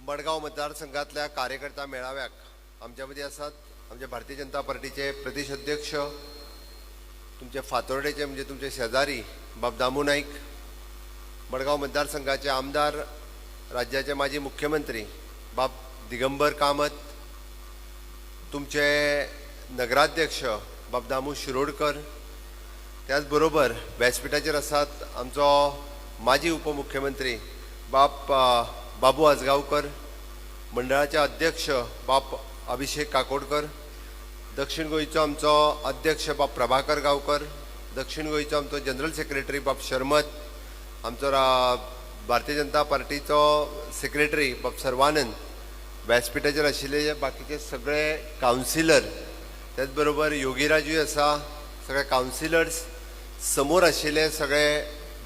मडगांव मतदारसंघातल्या कार्यकर्ता मेळाव्याक आमच्या मदीं आसात आमचे भारतीय जनता पार्टीचे प्रदेश अध्यक्ष, तुमचे फातोर्डेचे म्हणजे तुमचे शेजारी बाब दामू नाईक, मडगांव मतदारसंघाचे आमदार, राज्याचे माजी मुख्यमंत्री बाब दिगंबर कामत, तुमचे नगराध्यक्ष बाब दामू शिरोडकर, त्याचबरोबर व्यासपीठाचेर आसात आमचो माजी उपमुख्यमंत्री बाप बाबू आजगांवकर, मंडळाचे अध्यक्ष बाप अभिषेक काकोडकर, दक्षिण गोंयचो आमचो अध्यक्ष बाब प्रभाकर गांवकर, दक्षिण गोंयचो आमचो जनरल सेक्रेटरी बाब शर्मत, आमचो भारतीय जनता पार्टीचो सेक्रेटरी बाब सर्वानंद, व्यासपीठाचेर आशिल्ले बाकीचे सगळे कावन्सिलर, त्याचबरोबर योगीराजूय आसा, सगळे कावन्सिलर्स, समोर आशिल्ले सगळे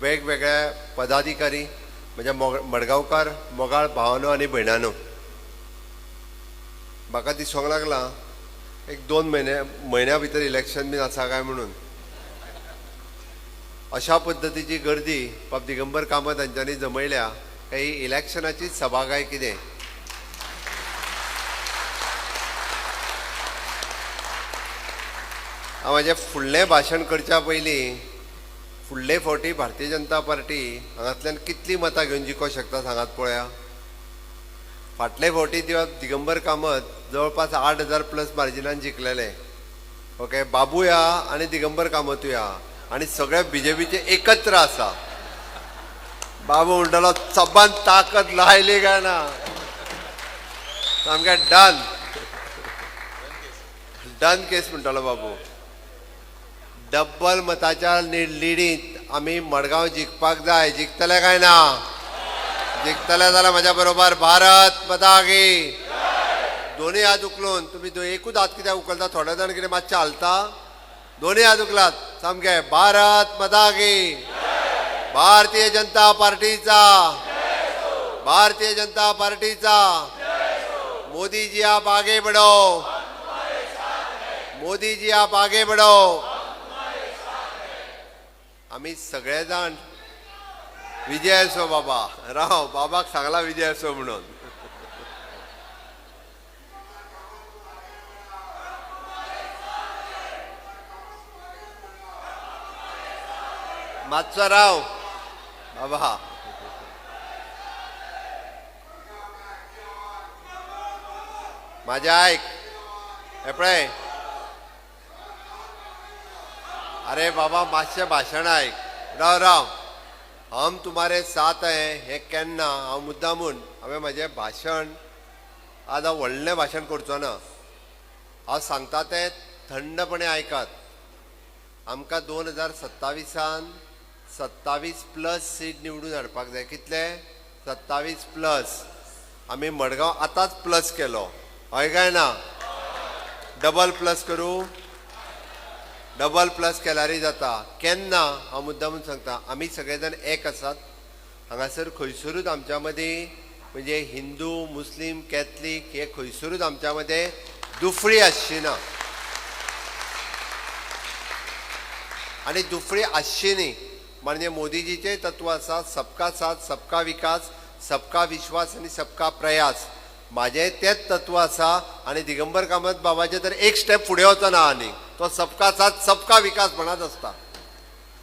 वेगवेगळे पदाधिकारी, म्हज्या मडगांवकार मोगाळ भावानो आनी भयणानो, म्हाका दिसूंक लागलां एक 2 म्हयन्या भितर इलेक्शन बीन आसा काय म्हणून. अशा पद्दतीची गर्दी बाब दिगंबर कामत हांच्यांनी जमयल्या. काही इलेक्शनाची सभा काय कितें? हांव म्हाजें फुडलें भाशण करच्या पयलीं फुडले फावटी भारतीय जनता पार्टी हांगांतल्यान कितलीं मतां घेवन जिखोंक शकता सांगात पळया. फाटले फावटी दिगंबर कामत जवळपास 8,000 प्लस मार्जिनान जिखलेले. ओके, बाबूया आनी दिगंबर कामतूय आहा आनी सगळे बीजेपीचे एकत्र आसा. बाबू म्हणटालो चबान ताकद लायली काय ना, सामकें डन डन केस म्हणटालो बाबू. डब्बल मताच्या लिडींत आमी मडगांव जिखपाक जाय. जिखतले काय ना? जिखतले जाल्यार म्हज्या बरोबर भारत माता की. दोन्ही हात उखलून, तुमी एकूच हात कित्याक उखलता? थोडे जाण कितें मातशें हालता, दोन्ही हात उखलात सामके. भारत माता की. भारतीय जनता पार्टीचा, भारतीय जनता पार्टीचा. मोदीजी आप आगे बढ़ो, मोदीजी आप आगे बढ़ो. आमी सगळे जाण विजय असो बाबा. राव, बाबाक सांगला विजय असो म्हणून. मातसो राव बाबा. माझ्या ऐक हे पळय, अरे बाबा मातशें भाशण ऐक. राव राव, हम तुम्हारे साथ है हें केन्ना हांव मुद्दामून हांवें म्हाजें भाशण आज हांव व्हडलें भाशण करचो ना. हांव सांगता तें थंडपणे आयकात. आमकां 2027 27 प्लस सीट निवडून हाडपाक जाय. कितले? 27 प्लस. आमी मडगांव आतांच प्लस केलो, हय काय ना? डबल प्लस करूं? डबल प्लस केल्यारय जाता. केन्ना हांव मुद्दामून सांगता, आमी सगळे जाण एक आसात. हांगासर खंयसरूच आमच्या मदीं म्हणजे हिंदू मुस्लीम कॅथलीक हे खंयसरूच आमच्या मदें दुफळी आसची ना आनी दुफळी आसची न्ही. म्हणजे मोदीजीचें तत्व आसा, सबका साथ सबका विकास सबका विश्वास आनी सबका प्रयास. म्हाजें तेंच तत्व आसा आनी दिगंबर कामत बाबाचें तर एक स्टेप फुडें वचना आनी तो सबका साथ सबका विकास म्हणत आसता.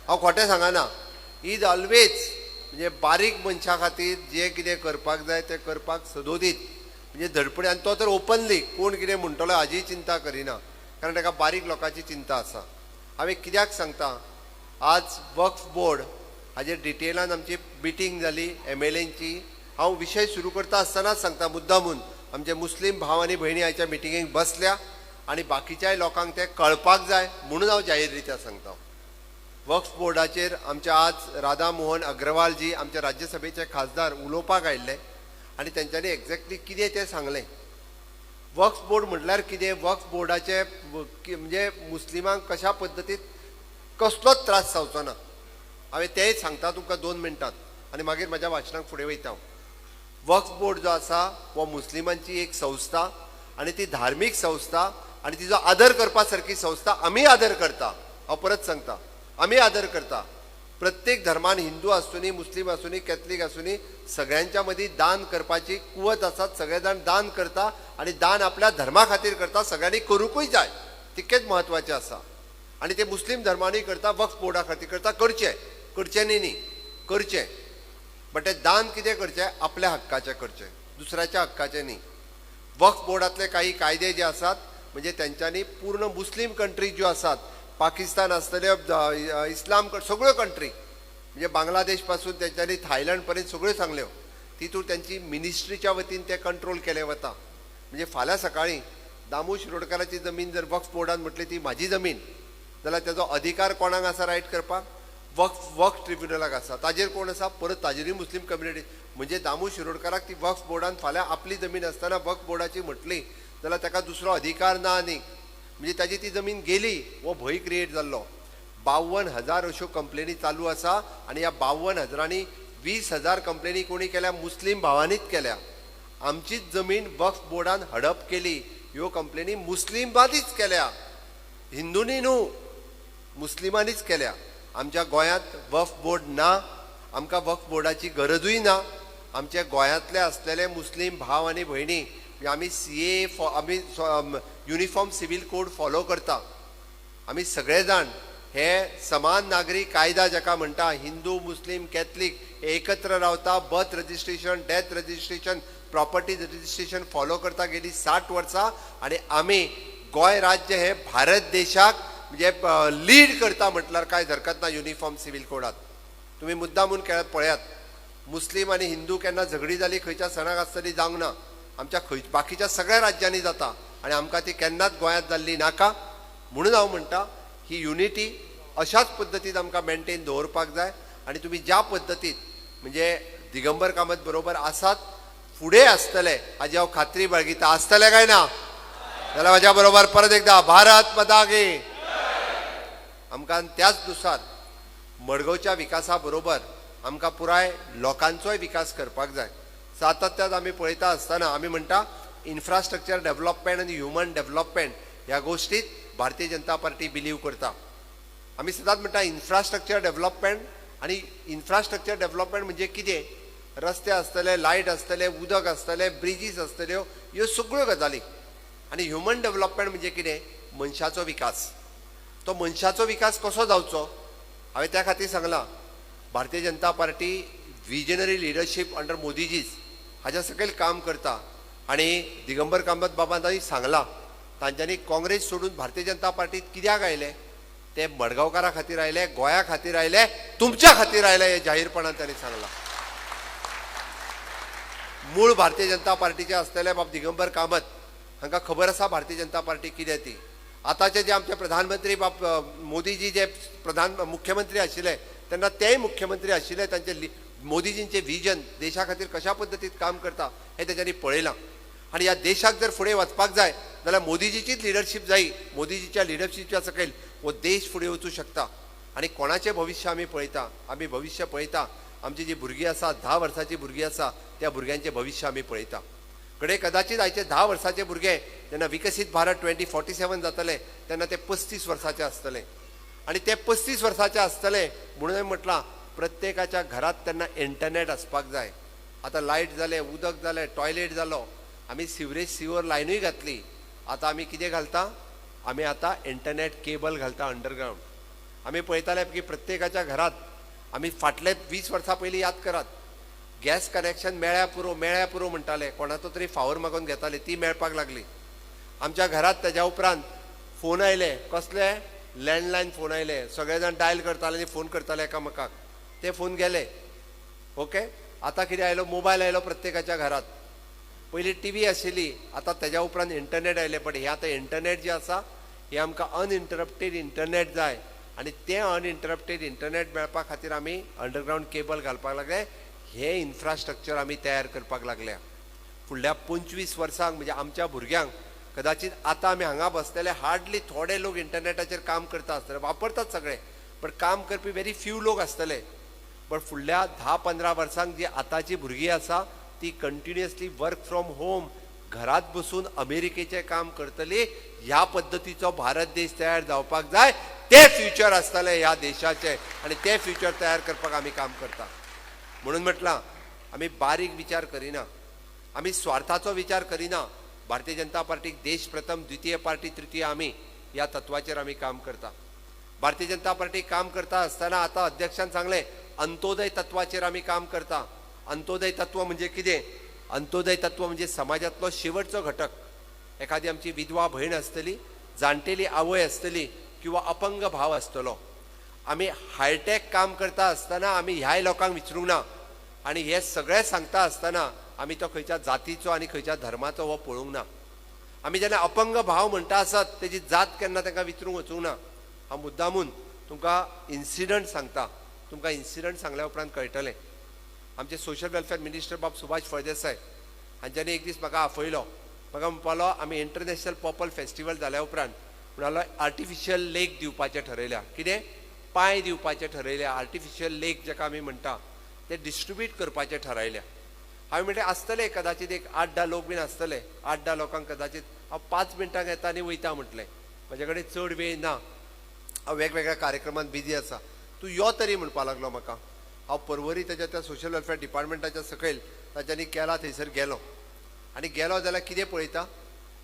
हांव खोटें सांगना. Is always म्हणजे बारीक मनशां खातीर जें कितें करपाक जाय तें करपाक सदोदीत म्हणजे धडपडी. आनी तो तर ओपनली कोण कितें म्हणटलो हाजी चिंता करिना, कारण ताका बारीक लोकांची चिंता आसा. हांवें कित्याक सांगता, आज वक्फ बोर्ड हाजेर डिटेलान आमची मिटींग जाली MLAंची. हांव विशय सुरू करता आसतनाच सांगता मुद्दामून, आमचे मुस्लीम भाव आनी भयणी आयच्या मिटिंगेक बसल्या आनी बाकीच्याय लोकांक तें कळपाक जाय म्हणून हांव जाहीर रित्या सांगता. वक्फ बोर्डाचेर आमच्या आज राधा मोहन अग्रवालजी आमच्या राज्यसभेचे खासदार उलोवपाक आयिल्ले आनी तेंच्यांनी एग्जॅक्टली कितें तें सांगलें. वक्फ बोर्ड म्हटल्यार कितें, वक्फ बोर्डाचे म्हणजे मुस्लिमांक कशा पद्दतीन कसलोच त्रास जावचो ना, हांवें तेंय सांगता तुमकां 2 मिनटांत आनी मागीर म्हाज्या भाशणाक फुडें वयता हांव. वक्फ बोर्ड जो आसा हो मुस्लिमांची एक संस्था आनी ती धार्मीक संस्था आनी तिजो आदर करपा सारकी संस्था. आमी आदर करता, हांव परत सांगता, आमी आदर करता. प्रत्येक धर्मान हिंदू आसूनी, मुस्लीम आसूनी, कॅथलीक आसूनी, सगळ्यांच्या मदीं दान करपाची कुवत आसा. सगळे जाण दान करता आनी दान आपल्या धर्मा खातीर करता. सगळ्यांनी करूंकूय जाय, तितकेंच म्हत्वाचें आसा. आनी ते मुस्लीम धर्मानूय करता, वक्फ बोर्डा खातीर करता. करचें, करचें न्ही न्ही, करचें. बट तें दान कितें करचें? आपल्या हक्काचें करचें, दुसऱ्याच्या हक्काचें न्ही. वक्फ बोर्डांतले काही कायदे जे आसात, म्हणजे तेंच्यांनी पूर्ण मुस्लीम कंट्रीज ज्यो आसात, पाकिस्तान आसतले, इस्लाम, सगळ्यो कंट्री, म्हणजे बांगलादेश पासून तेंच्यांनी थायलंड पर्यंत सगळ्यो सांगल्यो, तितूर तेंची मिनिस्ट्रीच्या वतीन ते कंट्रोल केले वता. म्हणजे फाल्यां सकाळीं दामू शिरोडकाराची जमीन जर वक्फ बोर्डान म्हटली ती म्हाजी जमीन जाल्यार तेजो अधिकार कोणाक आसा रायट करपाक? वक्फ वक्फ ट्रिब्युनलाक आसा. ताजेर कोण आसा? परत ताजेरूय मुस्लीम कम्युनिटी. म्हणजे दामू शिरोडकाराक ती वक्फ बोर्डान फाल्यां आपली जमीन आसतना वक्फ बोर्डाची म्हटली जाल्यार ताका दुसरो अधिकार ना आनीक. म्हणजे ताजी ती जमीन गेली हो भंय क्रिएट जाल्लो. 52,000 अश्यो कंप्लेनी चालू आसा आनी ह्या 52,000नी 20,000 कंप्लेनी कोणी केल्या? मुस्लीम भावांनीच केल्या. आमचीच जमीन वक्फ बोर्डान हडप केली, ह्यो कंप्लेनी मुस्लिमांनीच केल्या, हिंदूंनी न्हू, मुस्लिमांनीच केल्या. आमच्या गोंयांत वक्फ बोर्ड ना, आमकां वक्फ बोर्डाची गरजूय ना. आमच्या गोंयांतले आसलेले मुस्लीम भाव आनी भयणी, म्हणजे आमी सीए, आमी युनिफॉर्म सिवील कोड फॉलो करता. आमी सगळे जाण हे समान नागरी कायदा जाका म्हणटा, हिंदू, मुस्लीम, कॅथलीक हे एकत्र रावता. Birth registration, death registration, property registration follow करता गेली 60 वर्सां. आनी आमी गोंय राज्य हे भारत देशाक म्हणजे लीड करता म्हटल्यार कांय हरकत ना युनिफॉर्म सिवील कोडात. तुमी मुद्दामून पळयात, मुस्लीम आनी हिंदू केन्ना झगडी जाली खंयच्या सणाक आसतली जावंक ना. आमच्या खंय बाकीच्या सगळ्या राज्यांनी जाता आनी आमकां ती केन्नाच गोंयांत जाल्ली नाका. म्हणून हांव म्हणटा, ही युनिटी अशाच पद्दतीन आमकां मेंटेन दवरपाक जाय. आनी तुमी ज्या पद्दतीन म्हणजे दिगंबर कामत बरोबर आसात, फुडें आसतले हाजी हांव खात्री बाळगिता. आसतले काय ना? जाल्यार म्हाज्या बरोबर परत एकदा, भारत माता की. आमकां त्याच नुसार मडगांवच्या विकासा बरोबर आमकां पुराय लोकांचोय विकास करपाक जाय. सातत्यान आमी पळयता आसतना आमी म्हणटा, इन्फ्रास्ट्रक्चर डेव्हलपमेंट आनी ह्युमन डेव्हलपमेंट ह्या गोश्टीत भारतीय जनता पार्टी बिलीव करता. आमी सदांच म्हणटा इन्फ्रास्ट्रक्चर डेव्हलपमेंट. आनी इन्फ्रास्ट्रक्चर डेव्हलपमेंट म्हणजे कितें? रस्ते आसतले, लायट आसतले, उदक आसतले, ब्रिजीस आसतल्यो, ह्यो सगळ्यो गजाली. आनी ह्युमन डेव्हलपमेंट म्हणजे कितें? मनशाचो विकास. तो मनशाचो विकास कसो जावचो? हांवें त्या खातीर सांगलां, Bharatiya Janata party visionary leadership under मोदीजीज हाज्या सकयल काम करता. आनी दिगंबर कामत बाबांनी सांगलां, तांच्यांनी काँग्रेस सोडून भारतीय जनता पार्टीत कित्याक आयले? ते मडगांवकारा खातीर आयले, गोंया खातीर आयले, तुमच्या खातीर आयले, हे जाहीरपणान तांणी सांगलां. मूळ भारतीय जनता पार्टीचे आसतले बाब दिगंबर कामत हांकां खबर आसा भारतीय जनता पार्टी कितें ती. आतांचे जे आमचे प्रधानमंत्री बाब मोदीजी जे प्रधान मुख्यमंत्री आशिल्ले तेन्ना तेय मुख्यमंत्री आशिल्ले. तांचे मोदीजींचे विजन देशा खातीर कशा पद्दतीन काम करता हें तेच्यांनी पळयलां. आनी ह्या देशाक जर फुडें वचपाक जाय जाल्यार मोदीजीचीच लिडरशीप जायी. मोदीजीच्या लिडरशीपच्या सकयल हो देश फुडें वचूं शकता. आनी कोणाचें भविश्य आमी पळयता? आमी भविश्य पळयता आमची जी भुरगीं आसा, 10 वर्सांची भुरगीं आसा, त्या भुरग्यांचें भविश्य आमी पळयता. घडये कदाचीत आयचे 10 वर्सांचे भुरगे जेन्ना विकसीत भारत 2047 जातले तेन्ना ते 35 वर्साचे आसतले. आनी ते 35 वर्साचे आसतले म्हणून हांवें म्हटलां, प्रत्येकाच्या घरात तेन्ना इंटरनेट आसपाक जाय. आतां लायट जालें, उदक जालें, टॉयलेट जालो, आमी सिवरेज सिवर लायनूय घातली. आतां आमी कितें घालता? आमी आतां इंटरनेट केबल घालता अंडरग्रावंड. आमी पळयताले की प्रत्येकाच्या घरात, आमी फाटले 20 वर्सां पयलीं याद करात, गॅस कनेक्शन मेळ्ळ्या पुरो, मेळ्ळ्या पुरो म्हणटाले, कोणाचो तरी फावर मागून घेताले, ती मेळपाक लागली आमच्या घरात. तेज्या उपरांत फोन आयले. कसले? लँडलायन फोन आयले. सगळे जाण डायल करताले आनी फोन करताले एकामेकाक. ते फोन गेले. ओके, आतां कितें आयलो? मोबायल आयलो प्रत्येकाच्या घरात. पयलीं टीव्ही आशिल्ली, आतां तेज्या उपरांत इंटरनेट आयलें. बट हें आतां इंटरनेट जें आसा हें आमकां अनइंटरप्टेड इंटरनेट जाय. आनी तें अनइंटरप्टेड इंटरनेट मेळपा खातीर आमी अंडरग्रावंड केबल घालपाक लागले. हें इन्फ्रास्ट्रक्चर आमी तयार करपाक लागल्या. फुडल्या 25 वर्सांक म्हणजे आमच्या भुरग्यांक, कदाचित आतां आमी हांगा बसलेले हार्डली थोडे लोक इंटरनेटाचेर काम करता आसतले. वापरतात सगळे, बट काम करपी व्हेरी फ्यू लोक आसतले. बट फुडल्या 10-15 वर्सांक जी आतांची भुरगीं आसा ती कंटिन्युअसली वर्क फ्रॉम होम, घरात बसून अमेरिकेचें काम करतली. ह्या पद्दतीचो भारत देश तयार जावपाक जाय. ते फ्युचर आसतलें ह्या देशाचें आनी तें फ्युचर तयार करपाक आमी काम करता. म्हणून म्हटलां आमी बारीक विचार करिना, आमी स्वार्थाचो विचार करिना. भारतीय जनता पार्टीक देश प्रथम, द्वितीय पार्टी, तृतीय आमी ह्या तत्वाचेर आमी काम करता. भारतीय जनता पार्टी काम करता आसतना आतां अध्यक्षान सांगलें अंत्योदय तत्वाचेर आमी काम करता. अंत्योदय तत्व म्हणजे कितें? अंत्योदय तत्व म्हणजे समाजांतलो शेवटचो घटक. एखादी आमची विधवा भयण आसतली, जाणटेली आवय आसतली किंवा अपंग भाव आसतलो. आमी हायटॅक काम करता आसतना आमी ह्याय लोकांक विचारूंक ना आनी हे सगळें सांगता आसतना आमी तो खंयच्या जातीचो आनी खंयच्या धर्माचो हो पळोवंक ना. आमी जेन्ना अपंग भाव म्हणटा आसत तेजी जात केन्ना तांकां विचारूंक वचूंक ना. हांव मुद्दामून तुमकां इन्सिडंट सांगता, तुमकां इन्सिडंट सांगल्या उपरांत कळटलें. आमचे सोशल वेलफेअर मिनिस्टर बाब सुभाष फळदेसाय हांच्यांनी एक दीस म्हाका आफयलो. म्हाका म्हणपालो आमी इंटरनॅशनल पर्पल फेस्टिवल जाल्या उपरांत म्हणालो आर्टिफिशियल लेक दिवपाचें ठरयल्या. कितें? पांय दिवपाचें ठरयल्या. आर्टिफिशियल लेक जाका आमी म्हणटा ते डिस्ट्रिब्यूट करपाचें ठरायल्या. हांवें म्हणलें आसतले कदाचित एक 8-10 लोक बीन आसतले, 8-10 लोकांक कदाचित हांव 5 मिनटांक येता आनी वयता म्हटलें. म्हजे कडेन चड वेळ ना, हांव वेगवेगळ्या कार्यक्रमांत बिजी आसा, तूं यो तरी म्हणपा लागलो म्हाका. हांव परवरी ताच्या त्या सोशल वेलफेअर डिपार्टमेंटाच्या सकयल ताच्यांनी केला थंयसर गेलो आनी गेलो जाल्यार कितें पळयता,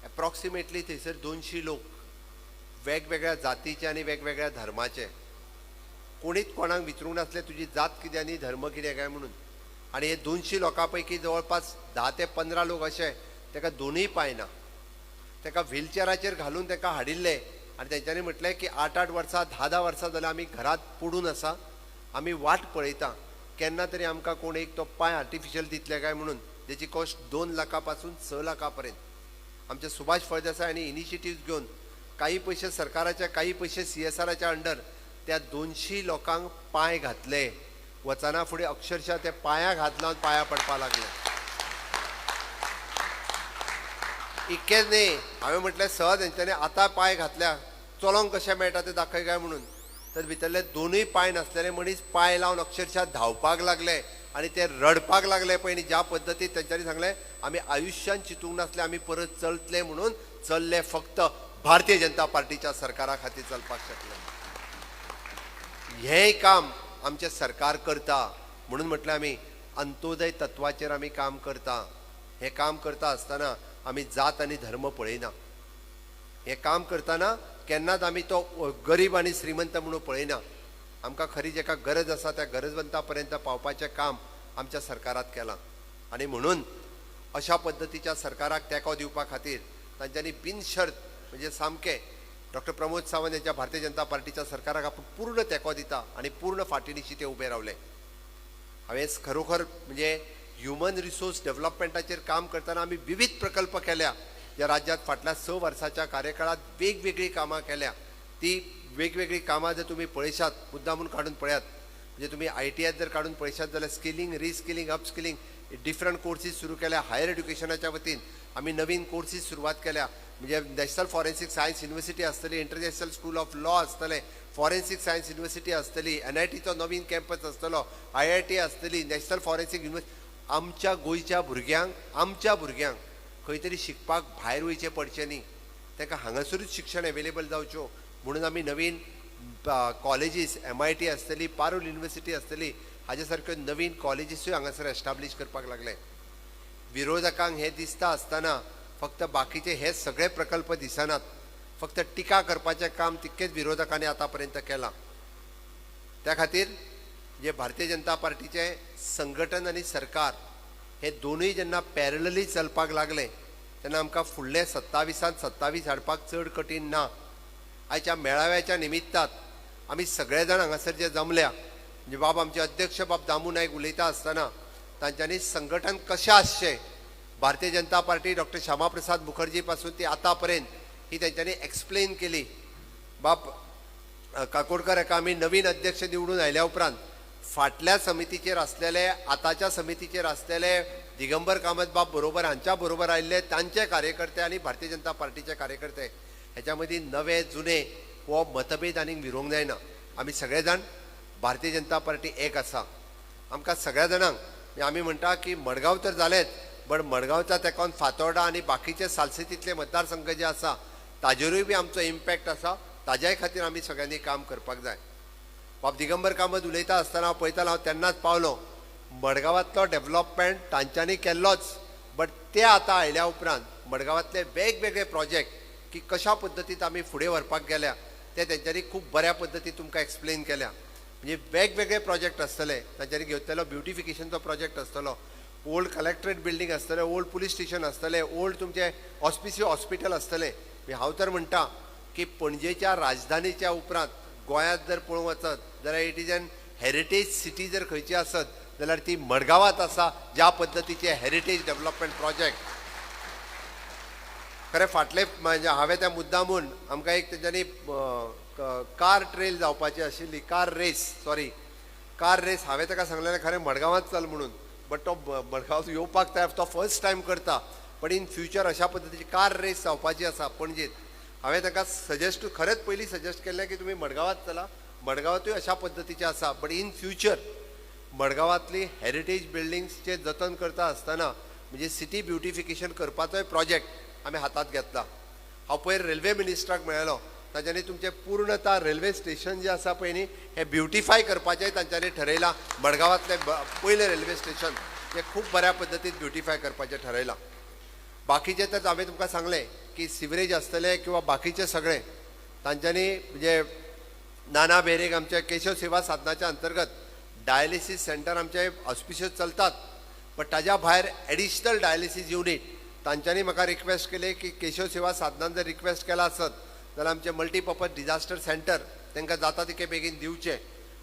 एप्रॉक्सिमेटली थंयसर 200 लोक वेगवेगळ्या जातीचे आनी वेगवेगळ्या धर्माचे. कोणीच कोणाक विचारूंक नासले तुजी जात कितें आनी धर्म कितें काय म्हणून. आनी हे 200 लोकां पैकी जवळपास 10 ते 15 लोक अशे ताका दोनूय पांय ना, ताका व्हीलचेराचेर घालून ताका हाडिल्ले आनी तेंच्यांनी म्हटलें की 8-8 वर्सां 10-10 वर्सां जाल्यार आमी घरांत पडून आसा, आमी वाट पळयता केन्ना तरी आमकां कोण एक तो पांय आर्टिफिशियल दितले काय म्हणून, जेची कॉस्ट 2 लाखां पासून 6 लाखां पर्यंत. आमचे सुभाष फळदेसाय हांणी इनिशिएटीव घेवन काही पयशे सरकाराचे, काही पयशे CSRच्या अंडर त्या 200 लोकांक पांय घातले. वचना फुडें अक्षरशः ते पांयाक हात लावन पांयां पडपाक लागले. इतकेंच न्ही, हांवें म्हटलें सहज हेंच्यांनी आतां पांय घातल्या, चलोंक कशें मेळटा तें दाखय काय म्हणून. तर भितरले 2य पांय नासलेले मनीस पांय लावन अक्षरशः धांवपाक लागले आनी ते रडपाक लागले. पयलीं ज्या पद्दतीन तेंच्यांनी सांगलें आमी आयुश्यान चिंतूंक नासले आमी परत चलतले म्हणून, चल्ले फक्त भारतीय जनता पार्टीच्या सरकारा खातीर चलपाक शकले. हेंय काम आमचें सरकार करता. म्हणून म्हटलें आमी अंत्योदय तत्वाचेर आमी काम करता. हें काम करता आसतना आमी जात आनी धर्म पळयना. हें काम करतना केन्नाच आमी तो गरीब आनी श्रीमंत म्हणून पळयना. आमकां खरी जेका गरज आसा त्या गरजवंता पर्यंत पावपाचें काम आमच्या सरकारात केलां. आनी म्हणून अशा पद्दतीच्या सरकाराक तेंको दिवपा खातीर तांच्यांनी बिनशर्त म्हणजे सामकें डॉक्टर प्रमोद सावंत यांच्या भारतीय जनता पार्टीच्या सरकाराक आपूण पूर्ण तेंको दिता आनी पूर्ण फाटीनिशी ते उबे रावले. हांवें खरोखर म्हणजे ह्युमन रिसोर्स डेव्हलपमेंटाचेर काम करतना आमी विविध प्रकल्प केल्या. ज्या राज्यांत फाटल्या 6 वर्साच्या कार्यकाळात वेगवेगळीं कामां केल्या. ती वेगवेगळीं कामां जर तुमी पळयशात, मुद्दामून काडून पळयात, म्हणजे तुमी ITI जर काडून पळयशात जाल्यार skilling, reskilling, upskilling, different courses सुरू केल्या. हायर एड्युकेशनाच्या वतीन आमी नवीन कोर्सीस सुरवात केल्या. म्हणजे नॅशनल फॉरेन्सीक सायन्स युनिवर्सिटी आसतली, इंटरनॅशनल स्कूल ऑफ लॉ आसतलें, फॉरेन्सीक सायन्स युनिवर्सिटी आसतली, NITचो नवीन कॅम्पस आसतलो, IIT आसतली, नॅशनल फॉरेन्सीक युनिवर्सिटी. आमच्या गोंयच्या भुरग्यांक, आमच्या भुरग्यांक खंय तरी शिकपाक भायर वयचें पडचें न्ही, तांकां हांगासरूच शिक्षण एवेलेबल जावच्यो म्हणून आमी नवीन कॉलेजीस, MIT आसतली, पारूल युनिवर्सिटी आसतली, हाजे सारक्यो नवीन कॉलेजीसूय हांगासर एस्टाब्लीश करपाक लागले. विरोधकांक हें दिसता आसतना फक्त बाकीचे हे सगळे प्रकल्प दिसनात, फक्त टिका करपाचें काम तितकेंच विरोधकांनी आतां पर्यंत केलां. त्या खातीर जे भारतीय जनता पार्टीचें संघटन आनी सरकार हे दोनूय जेन्ना पॅरलली चलपाक लागले तेन्ना आमकां फुडले 27 27 हाडपाक चड कठीण ना. आयच्या मेळाव्याच्या निमित्तात आमी सगळे जाण हांगासर जे जमल्या, म्हणजे बाब आमचे अध्यक्ष बाब दामू नायक उलयता आसतना तांच्यांनी संघटन कशें आसचें, भारतीय जनता पार्टी डॉक्टर श्यामाप्रसाद मुखर्जी पासून ती आतां पर्यंत ही तांच्यांनी एक्सप्लेन केली. बाब काकोडकर हाका आमी नवीन अध्यक्ष निवडून आयल्या उपरांत फाटल्या समितीचेर आसलेले, आतांच्या समितीचेर आसलेले दिगंबर कामत बाब बरोबर हांच्या बरोबर आयिल्ले तांचे कार्यकर्ते आनी भारतीय जनता पार्टीचे कार्यकर्ते हेच्या मदीं नवे जुने हो मतभेद आनीक विरोंक जायना. आमी सगळे जाण भारतीय जनता पार्टी एक आसा. आमकां सगळ्या जाणांक आमी म्हणटा की मडगांव तर जालेंच, बट मडगांवच्या तेंकोन फातोर्डा आनी बाकीचे सालसेतींतले मतदारसंघ जे आसा ताजेरूय बी आमचो इम्पॅक्ट आसा. ताज्याय खातीर आमी सगळ्यांनी काम करपाक जाय. बाब दिगंबर कामत उलयता आसतना हांव पळयतालो, हांव तेन्नाच पावलो. मडगांवांतलो डेवलपमेंट तांच्यांनी केल्लोच, बट ते आतां आयल्या उपरांत मडगांवांतले वेगवेगळे प्रोजेक्ट की कशा पद्दतीन आमी फुडें व्हरपाक गेल्या ते तेंच्यांनी खूब बऱ्या पद्दतीन तुमकां एक्सप्लेन केल्या. म्हणजे वेगवेगळे प्रोजेक्ट आसतले तांच्यांनी घेतलेलो, ब्युटिफिकेशनचो प्रोजेक्ट आसतलो, ओल्ड कलेक्ट्रेट बिल्डींग आसतलें, ओल्ड पुलीस स्टेशन आसतलें, ओल्ड तुमचें ऑस्पिसियो हॉस्पिटल आसतलें. हांव तर म्हणटा की पणजेच्या राजधानीच्या उपरांत गोंयांत जर पळोवंक वचत जाल्यार it is an heritage city जर खंयची आसत जाल्यार ती मडगांवांत आसा, ज्या पद्दतीचे हेरिटेज डेवलपमेंट प्रोजेक्ट. खरें फाटले म्हणजे हांवें त्या मुद्दामून आमकां एक तेंच्यांनी कार ट्रेल जावपाची आशिल्ली, car race, sorry, car race. हांवें ताका सांगलेलें खरें मडगांवांत चल म्हणून, बट तो मडगांवांत येवपाक तयार, तो फर्स्ट टायम करता, बट इन फ्युचर अशा पद्दतीची कार रेस जावपाची आसा पणजेत. हांवें ताका सजेस्ट, खरेंच पयलीं सजेस्ट केल्लें की तुमी मडगांवांत चला, मडगांवांतूय अशा पद्दतीचें आसा. बट इन फ्युचर मडगांवांतली हेरिटेज बिल्डिंग्सचें जतन करता आसतना म्हणजे सिटी ब्युटिफिकेशन करपाचोय प्रोजेक्ट आमी हातांत घेतला. हांव पयर रेल्वे मिनिस्टराक मेळ्ळो, तांच्यांनी तुमचें पूर्णता रेल्वे स्टेशन जें आसा पळय न्ही, हें ब्युटिफाय करपाचेंय तांच्यांनी ठरयलां. मडगांवांतलें पयलें रेल्वे स्टेशन हें खूब बऱ्या पद्दतीन ब्युटिफाय करपाचें ठरयलां. बाकीचें तर हांवें तुमकां सांगलें की सिवरेज आसतलें किंवा बाकीचें सगळें तांच्यांनी, म्हणजे नाना बेरेक आमच्या केशव सेवा साधनाच्या अंतर्गत डायलिसीस सेंटर आमचे ऑस्पिशियस चलतात, बट ताज्या भायर एडिशनल डायलिसीस युनीट तांच्यांनी म्हाका रिक्वेस्ट केली की केशव सेवा साधनान जर रिक्वेस्ट केला आसत जाल्यार आमचें मल्टीपर्पज डिजास्टर सेंटर तांकां जाता तितके बेगीन दिवचें.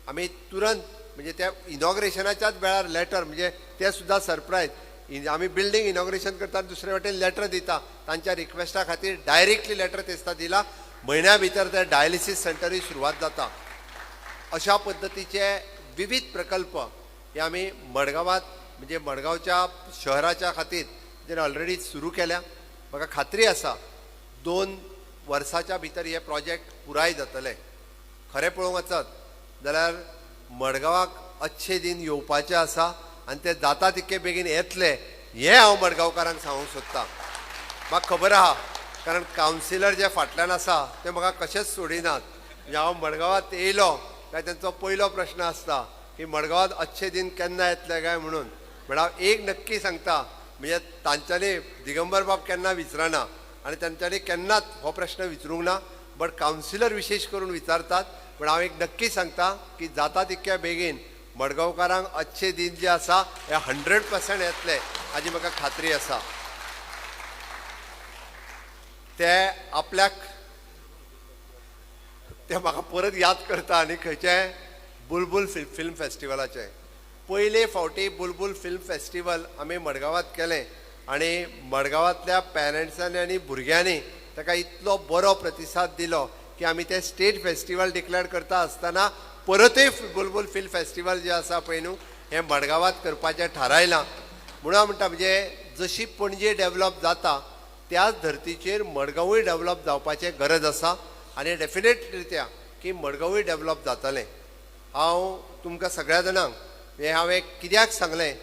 आमी तुरंत म्हणजे त्या इनॉग्रेशनाच्याच वेळार लेटर, म्हणजे ते सुद्दां सरप्रायज, आमी बिल्डींग इनॉग्रेशन करता दुसरे वाटेन लेटर दिता, तांच्या रिक्वेस्टा खातीर डायरेक्टली लेटर तेस्ता दिला. म्हयन्या भितर त्या डायलिसीस सेंटरूय सुरवात जाता. अशा पद्दतीचे विविध प्रकल्प हे आमी मडगांवांत म्हणजे मडगांवच्या शहराच्या खातीर जेणे ऑलरेडी सुरू केल्या. म्हाका खात्री आसा 2 वर्साच्या भितर हे प्रोजेक्ट पुराय जातले. खरें पळोवंक वचत जाल्यार मडगांवाक अच्छे दिन येवपाचे आसा आनी ते जाता तितके बेगीन येतले हें हांव मडगांवकारांक सांगूंक सोदतां. म्हाका खबर आहा, कारण कावन्सिलर जे फाटल्यान आसा ते म्हाका कशेंच सोडिनात. म्हणजे हांव मडगांवांत येयलो काय तेंचो पयलो प्रश्न आसता की मडगांवांत अच्छे दिन केन्ना येतले काय म्हणून. म्हण हांव एक नक्की सांगता, म्हणजे तांच्यांनी दिगंबर बाब केन्ना विचारना आनी तांच्यांनी केन्नाच हो प्रश्न विचारूंक ना, बट कावन्सिलर विशेश करून विचारतात. पूण हांव एक नक्की सांगता की जाता तितक्या बेगीन मडगांवकारांक अच्छे दिन जे आसा हे 100% येतले हाजी म्हाका खात्री आसा. ते आपल्याक ते म्हाका परत याद करता आनी खंयचे बुलबुल फिल्म फेस्टिवलाचे पयले फावटी बुलबुल फिल्म फेस्टिवल आमी मडगांवांत केलें आनी मडगांवांतल्या पेरंट्सांनी आनी भुरग्यांनी ताका इतलो बरो प्रतिसाद दिलो की आमी ते स्टेट फेस्टिवल डिक्लेअर करता आसतना परतूय बुलबुल फिल्म फेस्टिवल जे आसा पळय न्हू हें मडगांवांत करपाचें थारायलां. म्हणून हांव म्हणटा, म्हणजे जशी पणजे डेवलप जाता त्याच धर्तीचेर मडगांवूय डेवलप जावपाचें गरज आसा आनी डेफिनेट रित्या की मडगांवूय डेवलप जातलें. हांव तुमकां सगळ्या जाणांक हें हांवें कित्याक सांगलें,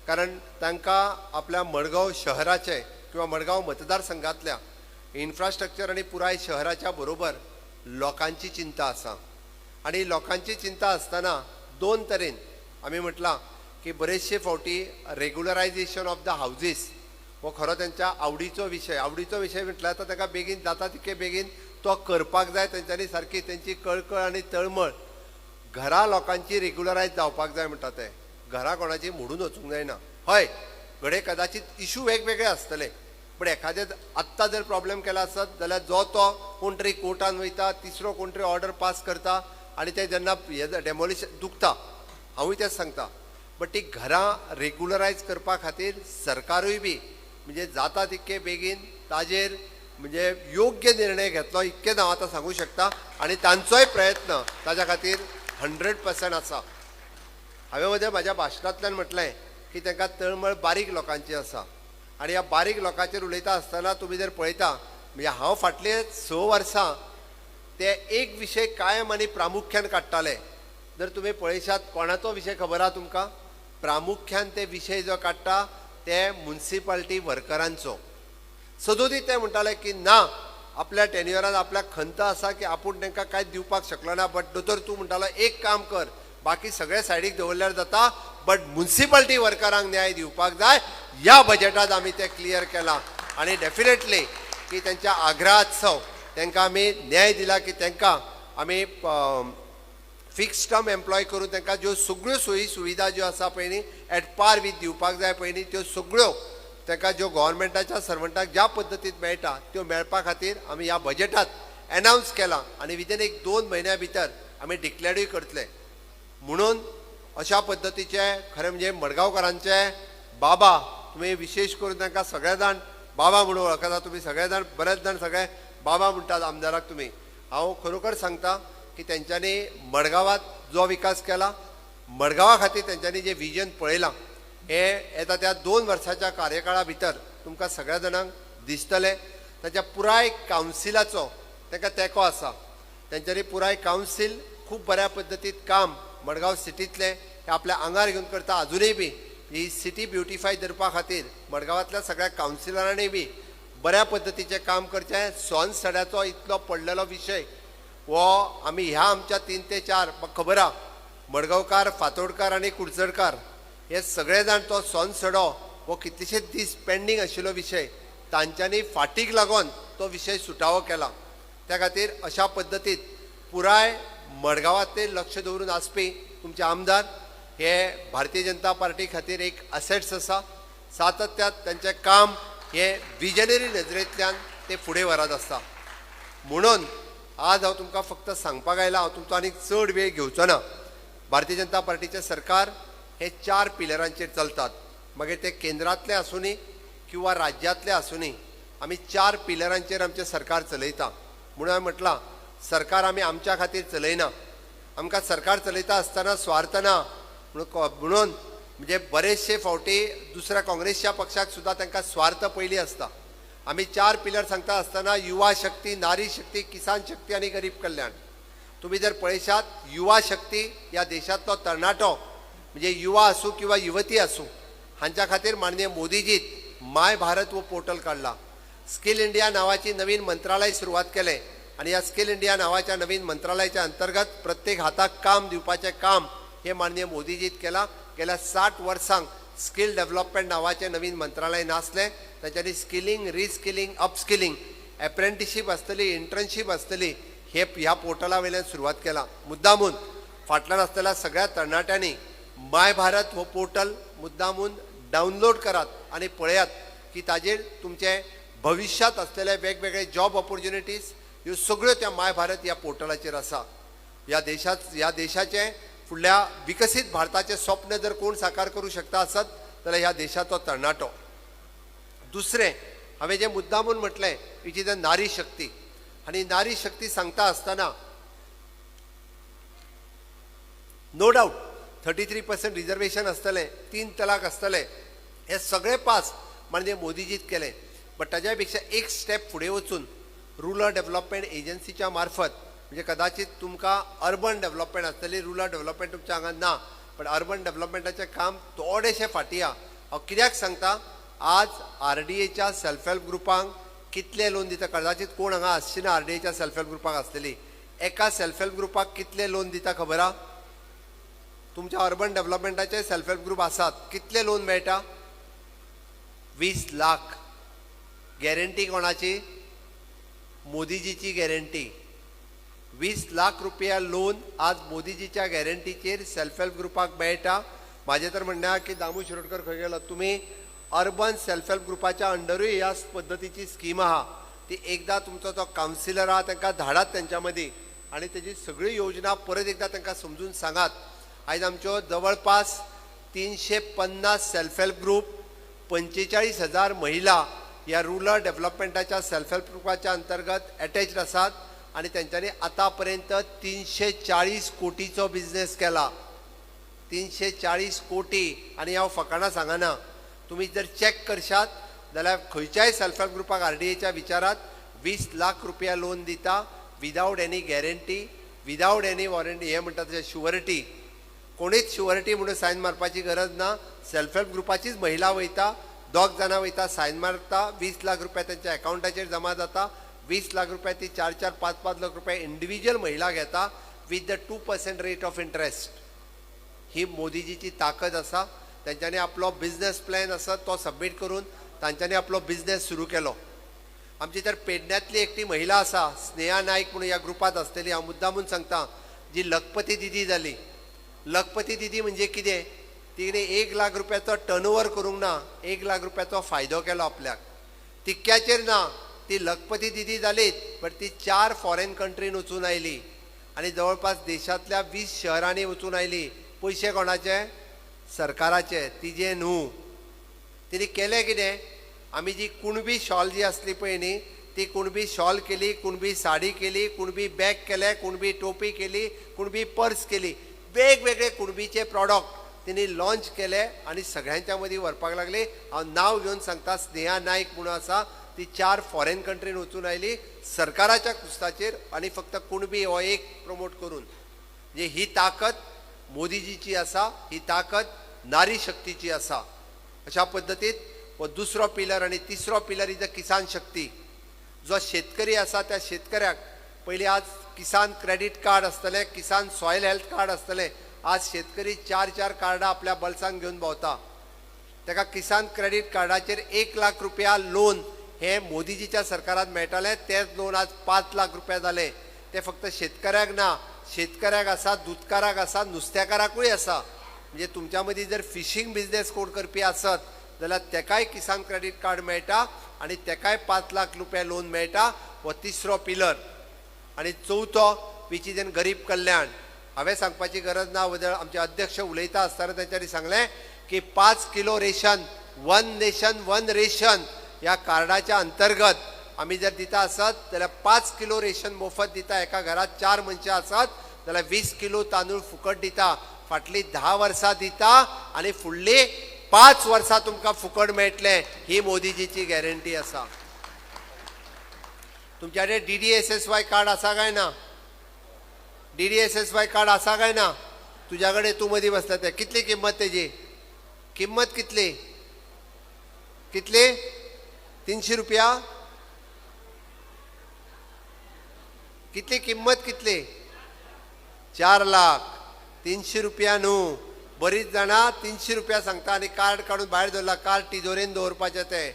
कारण तांकां आपल्या मडगांव शहराचें किंवा मडगांव मतदारसंघातल्या इन्फ्रास्ट्रक्चर आनी पुराय शहराच्या बरोबर लोकांची चिंता आसा. आनी लोकांची चिंता आसतना 2 तरेन आमी म्हटलां की बरेचशे फावटी रेगुलरायजेशन ऑफ the houses हो खरो तेंच्या आवडीचो विशय. आवडीचो विशय म्हटल्यार आतां ताका बेगीन जाता तितके बेगीन तो करपाक जाय. तेंच्यांनी सारकी तेंची कळकळ आनी तळमळ घरा लोकांची रेगुलरायज जावपाक जाय म्हणटा, ते घरा कोणाची मोडून वचूंक जायना. हय, घडये कदाचीत इशू वेगवेगळे आसतले, पण एखादें आत्तां जर प्रॉब्लेम केला आसत जाल्यार जो तो कोण तरी कोर्टान वयता, तिसरो कोण तरी ऑर्डर पास करता आनी ते जेन्ना हें डेमोलिशन दुखता. हांवूय तेंच सांगता, बट ती घरां रेगुलरायज करपा खातीर सरकारूय बी म्हणजे जाता तितके बेगीन ताजेर म्हणजे योग्य निर्णय घेतलो इतकेंच हांव आतां सांगूं शकता आनी तांचोय प्रयत्न ताज्या खातीर 100% आसा. हांवें म्हज्या म्हाज्या भाशणांतल्यान म्हटलें की तांकां तळमळ बारीक लोकांची आसा आनी ह्या बारीक लोकांचेर उलयता आसतना तुमी जर पळयता म्हणजे हांव फाटले 6 वर्सां ते एक विशय कायम आनी प्रामुख्यान काडटाले. जर तुमी पळयशात कोणाचो विशय खबर आहा तुमकां, प्रामुख्यान ते विशय जो काडटा ते मुन्सिपाल्टी वर्करांचो. सदोदी ते म्हणटाले की ना, आपल्या टेन्युअरान आपल्याक खंत आसा की आपूण तांकां कांयच दिवपाक शकलो ना, बट दोतोर तूं म्हणटालो एक काम कर, बाकी सगळे सायडीक दवरल्यार जाता, बट मुन्सिपाल्टी वर्करांक न्याय दिवपाक जाय. ह्या बजेटात आमी तें क्लियर केलां आनी डेफिनेटली की तेंच्या आग्रहात्सव तांकां आमी न्याय दिला की तांकां आमी फिक्स टर्म एम्प्लॉय करून तांकां ज्यो सगळ्यो सोयी सुविधा ज्यो आसा पळय न्ही एट पार वीथ दिवपाक जाय पळय न्ही, त्यो सगळ्यो तांकां ज्यो गव्हर्मेंटाच्या सर्वंटाक ज्या पद्दतीन मेळटा त्यो मेळपा खातीर आमी ह्या बजेटात एनावन्स केलां आनी विदीन एक 2 म्हयन्या भितर आमी डिक्लेरूय करतले. म्हणून अशा पद्दतीचे खरें म्हणजे मडगांवकारांचे बाबा, तुमी विशेश करून तांकां सगळे जाण बाबा म्हणून वळखता, तुमी सगळे जाण बरेच जाण सगळे बाबा म्हणटात आमदाराक तुमी. हांव खरोखर सांगता की तेंच्यांनी मडगांवात जो विकास केला, मडगांवा खातीर तेंच्यांनी जें विजन पळयलां हें येता त्या 2 वर्साच्या कार्यकाळा भितर तुमकां सगळ्या जाणांक दिसतलें. ताच्या पुराय कावन्सिलाचो तांकां तेंको आसा. तेंच्यांनी पुराय कावन्सील खूब बऱ्या पद्दतीन काम मडगांव सिटींतलें हें आपल्या आंगार घेवन करता. आजुनूय बी ही सिटी ब्युटिफाय करपा खातीर मडगांवांतल्या सगळ्या कावन्सिलरांनी बी बऱ्या पद्दतीचें काम करचें. सोन सड्याचो इतलो पडलेलो विशय हो आमी ह्या आमच्या 3 ते 4 म्हाका खबर आहा, मडगांवकार, फातोडकार आनी कुडचडकार हे सगळे जाण तो सोन सडो हो कितलेशेच दीस पेंडींग आशिल्लो विशय तांच्यांनी फाटीक लागून तो विशय सुटावो केला. त्या खातीर अशा पद्दतीन पुराय मडगांवांतलें लक्ष दवरून आसपी तुमचे आमदार हे भारतीय जनता पार्टी खातीर एक असेट्स आसा. सातत्यात तांचें काम हें विजनरी नजरेंतल्यान ते फुडें व्हरत आसता. म्हणून आज हांव तुमकां फक्त सांगपाक आयलां, हांव तुमचो आनीक चड वेळ घेवचो ना. भारतीय जनता पार्टीचें सरकार हे 4 पिलरांचेर चलतात, मागीर ते केंद्रांतले आसूनी किंवा राज्यांतले आसूनी, आमी 4 पिलरांचेर आमचें सरकार चलयता. म्हणून हांवें म्हटलां सरकार आमी आमच्या खातीर चलयना, आमकां सरकार चलयता आसतना स्वार्थ ना. म्हणून म्हणजे बरेचशे फावटी दुसऱ्या काँग्रेसच्या पक्षाक सुद्दां तांकां स्वार्थ पयलीं आसता. आमी 4 पिलर सांगता आसतना युवा शक्ती, नारी शक्ती, किसान शक्ती आनी गरीब कल्याण. तुमी जर पळयशात युवा शक्ती ह्या देशांतलो तरणाटो म्हणजे युवा आसूं किंवा युवती आसूं हांच्या खातीर माननीय मोदीजीत माय भारत हो पोर्टल काडला. स्किल इंडिया नांवाची नवीन मंत्रालय सुरवात केलें आनी ह्या स्किल इंडिया नांवाच्या नवीन मंत्रालयाच्या अंतर्गत प्रत्येक हाताक काम दिवपाचें काम हे माननीय मोदीजीत केलां. गेल्या 60 वर्सांक स्किल डेव्हलपमेंट नांवाचें नवीन मंत्रालय नासलें, तांच्यांनी स्किलिंग, रिस्किलिंग, अपस्किलिंग, एप्रेंटिशीप आसतली, इंटर्नशीप आसतली हे ह्या पोर्टला वयल्यान सुरवात केला. मुद्दामून फाटल्यान आसतल्या सगळ्या तरणाट्यांनी माय भारत हो पोर्टल मुद्दामून डावनलोड करात आनी पळयात की ताजेर तुमचे भविश्यांत आसलेले वेगवेगळे जॉब ऑपॉर्च्युनिटीज ह्यो सगळ्यो त्या माय भारत ह्या पोर्टलाचेर आसा. ह्या देशाचें फुडल्या विकसीत भारताचें स्वप्न जर कोण साकार करूं शकता आसत जाल्यार ह्या देशाचो तरणाटो. दुसरें हांवें जें मुद्दामून म्हटलें which is a नारी शक्ती. आनी नारी शक्ती सांगता आसतना नो डावट 33% रिजर्वेशन आसतलें, 3 तलाक आसतलें, हे सगळे पास म्हणजे मोदीजीत केले. बट ताज्या पेक्षा एक स्टेप फुडें वचून रुरल डेव्हलपमेंट एजन्सीच्या मार्फत म्हणजे कदाचित तुमकां अर्बन डेव्हलपमेंट आसतली, रुरल डेव्हलपमेंट तुमच्या हांगा ना, पण अर्बन डेव्हलपमेंटाचें काम थोडेशें फाटीं आहा. हांव कित्याक सांगता, आज आरडीएच्या सेल्फ हेल्प ग्रुपांक कितले लोन दिता, कदाचित कोण हांगा आसची ना आरडीएच्या सेल्फ हेल्प ग्रुपाक आसलेली, एका सेल्फ हेल्प ग्रुपाक कितले लोन दिता खबर आहा? तुमच्या अर्बन डेव्हलपमेंटाचे सेल्फ हेल्प ग्रुप आसात, कितले लोन मेळटा? 20 लाख. गॅरंटी कोणाची? मोदीजीची गॅरंटी. 20 लाख रुपया लोन आज मोदीजीच्या गॅरंटीचेर सेल्फ हेल्प ग्रुपाक मेळटा. म्हाजें तर म्हणणें आहा की दामू शिरोडकर खंय गेलो, तुमी अर्बन सेल्फ हेल्प ग्रुपाच्या अंडरूय ह्या पद्दतीची स्कीम आहा, ती एकदां तुमचो तो कावन्सिलर आहा तांकां धाडात तेंच्या मदीं आनी तेजी सगळी योजना परत एकदां तांकां समजून सांगात. आयज आमच्यो जवळपास 350 सेल्फ हेल्प ग्रुप, 45,000 महिला ह्या रुरल डेव्हलपमेंटाच्या सेल्फ हेल्प ग्रुपाच्या अंतर्गत एटॅच्ड आसात आनी तेंच्यांनी आतां पर्यंत 340 कोटीचो बिजनेस केला. 340 कोटी. आनी हांव फकाणां सांगना, तुमी जर चॅक करशात जाल्यार खंयच्याय सेल्फ हेल्प ग्रुपाक आरडीएच्या विचारात 20 लाख रुपया लोन दिता without any guarantee, without any warranty. हें म्हणटा तशें शुअरिटी, कोणीच शुअरिटी म्हणून सायन मारपाची गरज ना. सेल्फ हेल्प ग्रुपाचीच महिला वयता, 2 जाणां वयता, सायन मारता, 20 लाख रुपया तेंच्या एकावंटाचेर जमा जाता. 20 लाख रुपया ती 4 4 5 5 लाख रुपया इंडिव्हिज्युअल महिला घेता with the 2% rate of interest. ही मोदीजीची ताकद आसा. तांच्यांनी आपलो बिजनेस प्लॅन आसा तो सबमीट करून तांच्यांनी आपलो बिजनेस सुरू केलो. आमची तर पेडण्यांतली एकटी महिला आसा, स्नेहा नायक म्हणून ह्या ग्रुपांत आसतली, हांव मुद्दामून सांगता, जी लखपती दिदी जाली. लखपती दिदी म्हणजे कितें, तिणें 1 लाख रुपयाचो टर्नओवर करूंक ना, 1 लाख रुपयाचो फायदो केलो आपल्याक, तितक्याचेर ना, ती लखपती दिदी जालीच, बट ती 4 फॉरेन कंट्रीन वचून आयली आनी जवळपास देशांतल्या 20 शहरांनी वचून आयली. पयशे कोणाचे? सरकाराचे, तिजे न्हू. तिणें केलें कितें, आमी जी कुणबी शॉल जी आसली पळय न्ही, ती कुणबी शॉल केली, कुणबी साडी केली, कुणबी बॅग केलें, कुणबी टोपी केली, कुणबी पर्स केली, वेगवेगळे कुणबीचे प्रॉडक्ट तिणें लॉन्च केले आनी सगळ्यांच्या मदीं व्हरपाक लागली. हांव नांव घेवन सांगता, स्नेहा नायक म्हणून आसा, ती 4 फॉरेन कंट्रीन वचून आयली सरकाराच्या कुस्ताचेर आनी फक्त कुणबी हो एक प्रमोट करून. म्हणजे ही ताकद मोदीजीची आसा, ही ताकद नारी शक्तीची आसा. अशा पद्दतीत हो दुसरो पिलर. आनी तिसरो पिलर is a किसान शक्ती. जो शेतकरी आसा त्या शेतकऱ्याक पयलीं आज किसान क्रेडीट कार्ड आसतलें, किसान सॉयल हेल्थ कार्ड आसतलें. आज शेतकरी 4 4 कार्डां आपल्या बल्सान घेवन भोंवता. ताका किसान क्रेडीट कार्डाचेर 1 लाख रुपया लोन हे मोदीजीच्या सरकारान मेळटालें, तेच लोन आज 5 लाख रुपया जालें. ते फक्त शेतकऱ्याक ना, शेतकऱ्याक आसा, दुदकाराक आसा, नुस्त्याकाराकूय आसा. म्हणजे तुमच्या मदीं जर फिशींग बिजनेस कोण करपी आसत जाल्यार तेकाय किसान क्रेडीट कार्ड मेळटा आनी तेकाय 5 लाख रुपया लोन मेळटा. हो तिसरो पिलर. आनी चवथो which is an गरीब कल्याण. हांवें सांगपाची गरज ना, वदळ आमचे अध्यक्ष उलयता आसतना तेंच्यांनी सांगलें की 5 kilo ration, 1 nation 1 ration ह्या कार्डाच्या अंतर्गत आमी जर दिता आसत जाल्यार 5 किलो रेशन मोफत दिता. एका घरात 4 मनशां आसत जाल्यार 20 किलो तांदूळ फुकट दिता. फाटलीं 10 वर्सां दिता आनी फुडलीं 5 वर्सां तुमकां फुकट मेळटलें, ही मोदीजीची गॅरंटी आसा. तुमच्या कडेन DDSSY card आसा काय ना? DDSSY card आसा काय ना तुज्या कडेन? तूं मदीं बसता ते कितली किंमत तेजी? किंमत कितली? कितली? 300 रुपया. कितली किंमत? कितली? 4 लाख. 300 रुपया न्हू. बरीच जाणां 300 रुपया सांगता आनी कार्ड काडून भायर दवरला, कार्ड तिजोरेन दवरपाचें. तें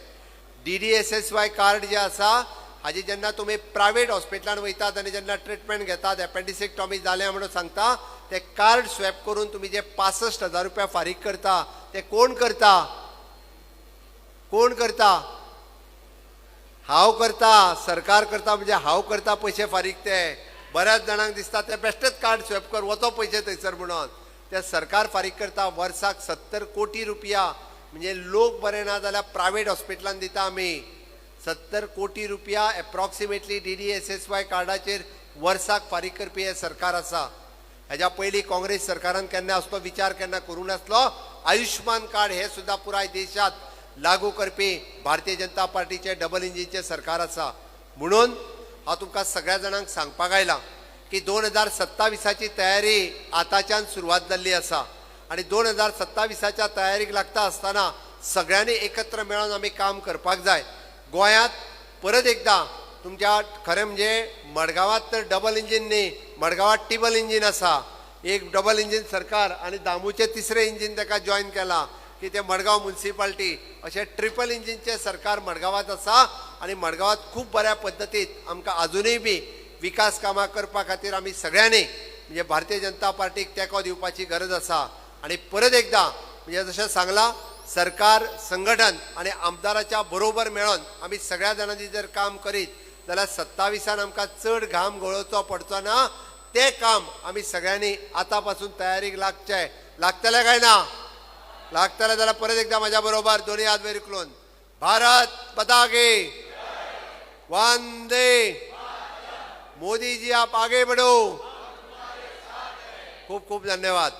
DDSSY card जें आसा हाजी जेन्ना तुमी प्रायवेट हॉस्पिटलान वयतात आनी जेन्ना ट्रिटमेंट घेतात, एपेंडिसेक्टॉमी जालें म्हणून सांगता, ते कार्ड स्वॅप करून तुमी जे 65,000 रुपया फारीक करता ते कोण करता? कोण करता? हांव करता, सरकार करता. म्हणजे हांव करता पयशे फारीक. ते बऱ्याच जाणांक दिसता ते बेश्टेच कार्ड स्वॅप कर, वचो पयशे थंयसर म्हणून. ते सरकार फारीक करता वर्साक 70 कोटी रुपया. म्हणजे लोक बरे ना जाल्यार प्रायवेट हॉस्पिटलान दिता आमी 70 कोटी रुपया एप्रॉक्सिमेटली DDSSY कार्डाचेर वर्साक फारीक करपी हें सरकार आसा. हेज्या पयलीं काँग्रेस सरकारान केन्ना असलो विचार केन्ना करूंक नासलो. आयुष्मान कार्ड हे सुद्दां पुराय देशांत लागू करपी भारतीय जनता पार्टीचे डबल इंजिनचें सरकार आसा. म्हणून हांव तुमकां सगळ्या जाणांक सांगपाक आयलां की 2027ची तयारी आतांच्यान सुरवात जाल्ली आसा आनी 2027च्या तयारीक लागता आसतना सगळ्यांनी एकत्र मेळोन आमी काम करपाक जाय. गोंयांत परत एकदां तुमच्या खरें म्हणजे मडगांवांत तर डबल इंजीन न्ही, मडगांवांत टिबल इंजीन आसा. एक डबल इंजीन सरकार आनी दामूचें तिसरें इंजीन ताका जॉयन केलां की ते मडगांव मुन्सिपाल्टी. अशें ट्रिपल इंजीनचें सरकार मडगांवांत आसा आनी मडगांवांत खूब बऱ्या पद्दतीन आमकां आजुनूय बी विकास कामां करपा खातीर आमी सगळ्यांनी म्हणजे भारतीय जनता पार्टीक तेंको दिवपाची गरज आसा. आनी परत एकदां म्हणजे जशें सांगलां, सरकार, संघटन आनी आमदाराच्या बरोबर मेळोन आमी सगळ्या जाणांनी जर काम करीत जाल्यार 27 आमकां चड घाम गळोवचो पडचो ना. तें काम आमी सगळ्यांनी आतां पासून तयारीक लागचें. लागतलें काय ना? लागतलें जाल्यार परत एकदां म्हाज्या बरोबर दोनूय हात वयर उखलून भारत माता की वंदे. मोदी जी आप आगे बढ़ो. खूब खूब धन्यवाद.